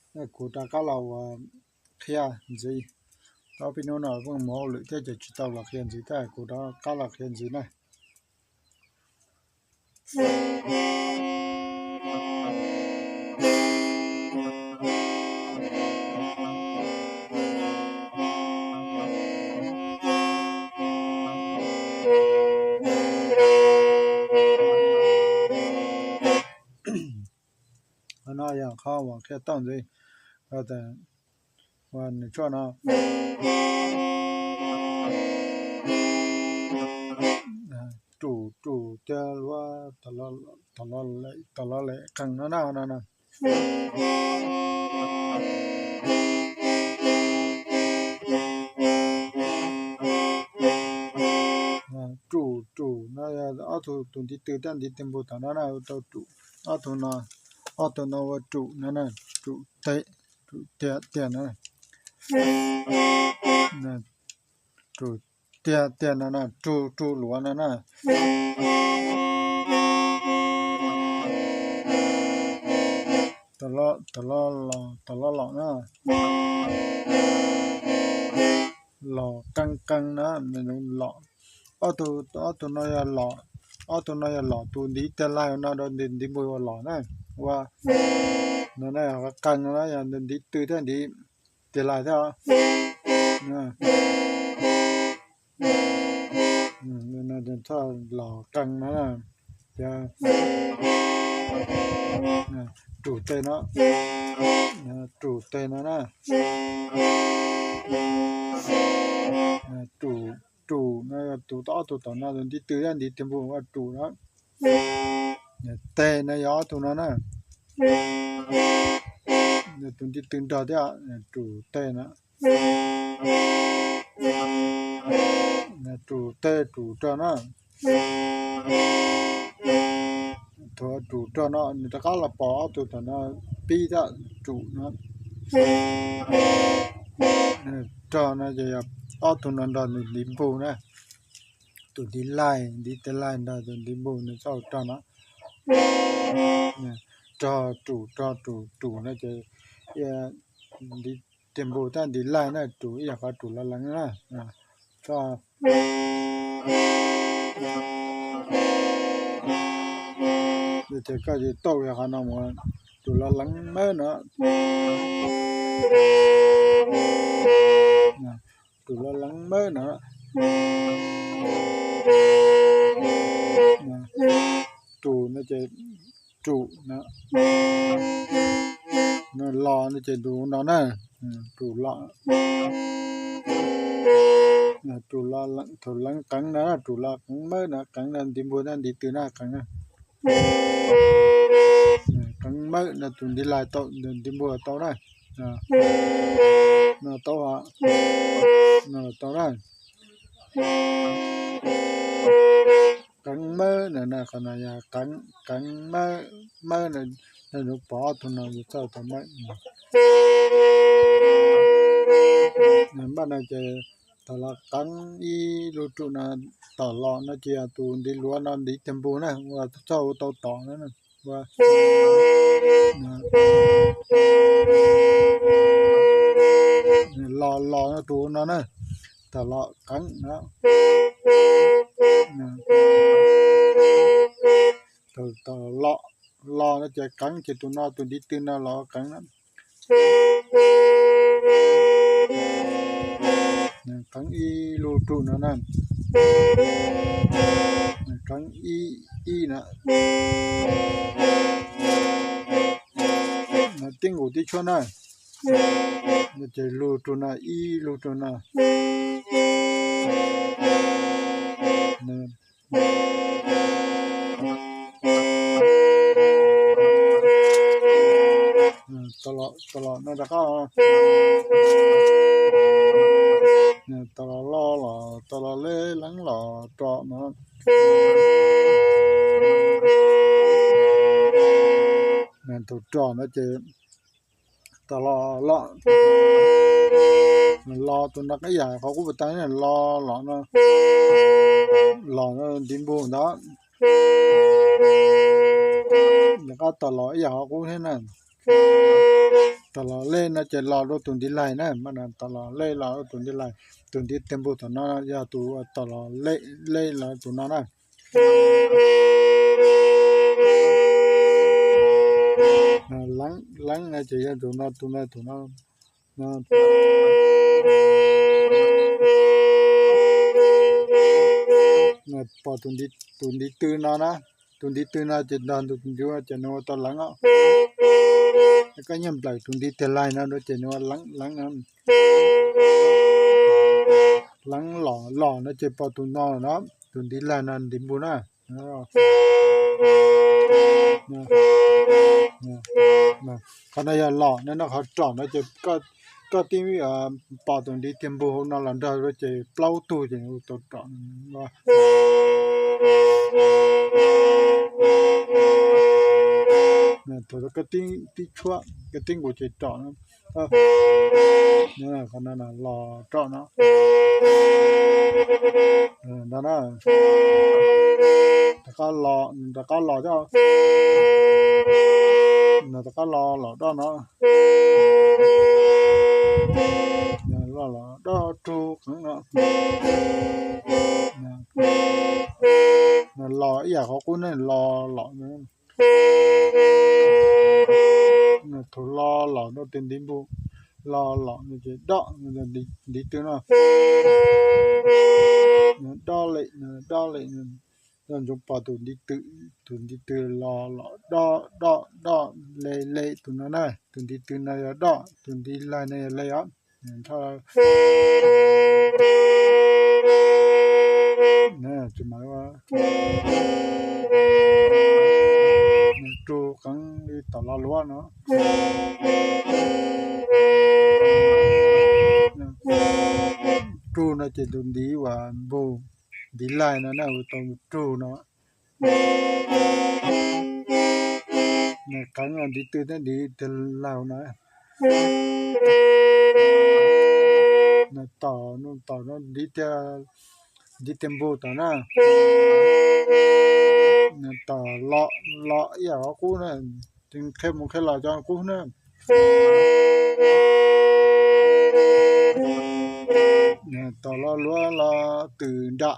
Kuv rov qab los ua qhia ntxiv. Ob peb hnub no pheej mus hauj lwm thiab ces tsis tau los qhia ntxiv thiab, kuv rov qab los qhia ntxiv na. Qhov no yog qhov uas qhia tauj ntxiv, ua nws tshuaj no, rus rus tiag luag, tom los lem qees no na, no na. Rus rus no yog ob tug, tus ntiv tw thiab ntiv tw npug tom no na, ua rau rus. Ob tug no, ob tug no ua rus no na, rus tiag tiag no, rus tiag tiag no na, rug rug luav no na. Tom los, tom los los na, los qee qee na, los. Ob tug, ob tug no yog los, ob tug no yog los, tus ntiv tiag laig no rau ntiv npug ua los na, ua no na, qee no yog ntiv tw thiab ntiv tiag laig thiab. Txhob los qee no, rus teg no, rus teg no na, rus, rus no yog tus, ob tug tom no, tus ntiv tw thiab ntiv tw npug ua rus no. Teg no yog ob tug no na, tus ntiv tw nrog thiab, rus teg no, rus teg rus rog na. Thaum rus rog no nws rov qab los pom ob tug tom no pib thiab, rus no, rog no ces yog ob tug no nrog nws ntiv npug na, tus ntiv laig, ntiv tiag laig nrog tus ntiv npug nws txoj rog no. Rog rus, rog rus, rus no ces ntiv tiag npug thiab ntiv laig na, rus ib yam qhov rus los leev na. Ces koj yuav tauj qhov no mus, rus los leev mawb no, rus los leev mawb no. Rus no ces rus no, los no ces rus no na, rus los, rus los thaum leev qeev no, rus los qeev mawb no, qeev no ntiv npug thiab ntiv tw na, qeev na. Qeev mawb no tus ntiv laig tau, ntiv npug tau na. No tau, no tau na. Qeev mawb no na, qhov no yog qeev, qeev mawb, mawb no, no yus pom ob tug no yus txawj tau mawb. Npaj no ces tom los qeev ib lub rus no, tom los no ces yog tus ntiv luav no ntiv tiag npug na, ua txog ua tau tom no na. Los los no tus no na, tom los qeev no. Tom los, los no ces qeev ces tus no tus ntiv tw no los qeev na. Qeev ib lub rus no na. Qeev ib, ib na. Tib nkaus tib tshuab na. Ces lub rus no, ib lub rus no. Tau los, tau los no rov qab, tau los los, tau los le leev los rog no. Tus rog no ces tau los los, los tus no ib yam qhov kuv puas tau los los no, los no ntiv npug ntawd. Rov qab tau los ib yam qhov kuv thiab na. Tom los lej no ces los rau tus ntiv lais na, mas tom los lej los rau tus ntiv lais, tus ntiv tes npus tom no yog tus tom los lej los tus no na. Leeb, leeb no ces yog tus no, tus no, tus no. Pom tus ntiv tw no na, tus ntiv tw no ces nrog ntu tus ncuv ces nws ua tau leeb os. Koj nyiag nplawm tus ntiv tes lais no rau ces nws ua leeb, leeb no. Leeb los, los no ces pom tus no no, tus ntiv lais no ntiv npus na. Qhov no yog los no, qhov rom no ces koj tib pom tus ntiv tes npus hauv no los nrog rau ces plaub tug ces tau rom. Thaum koj tib tshuab, koj tib nqus ces rom. Qhov no los rom no. No na, rov qab los, rov qab los coj, no rov qab los, los doj no. Los, los doj rug qeeb no. Los ib yam qhov qub ne, los, los. Thaum los, los rau tes ntiv npus, los, los no ces doj, ntiv tw no. Doj lem, doj lem, yog ntsoov pom tus ntiv tw, tus ntiv tw los, los doj, doj, doj, le, le tus no na, tus ntiv tw no yog doj, tus ntiv lais no yog le os. Rug qeeb li tom lo luav no. Rug no ces tus ntiv uas npus, ntiv lais no na, ua tau rug no. Qeeb no ntiv tw thiab ntiv tes laug no. Tom, tom no ntiv, ntiv tes npus tom na. Tom los, los ib yam qhov qub na, qhia mus qhia los cov qub na. Tom lo luav los tws nram,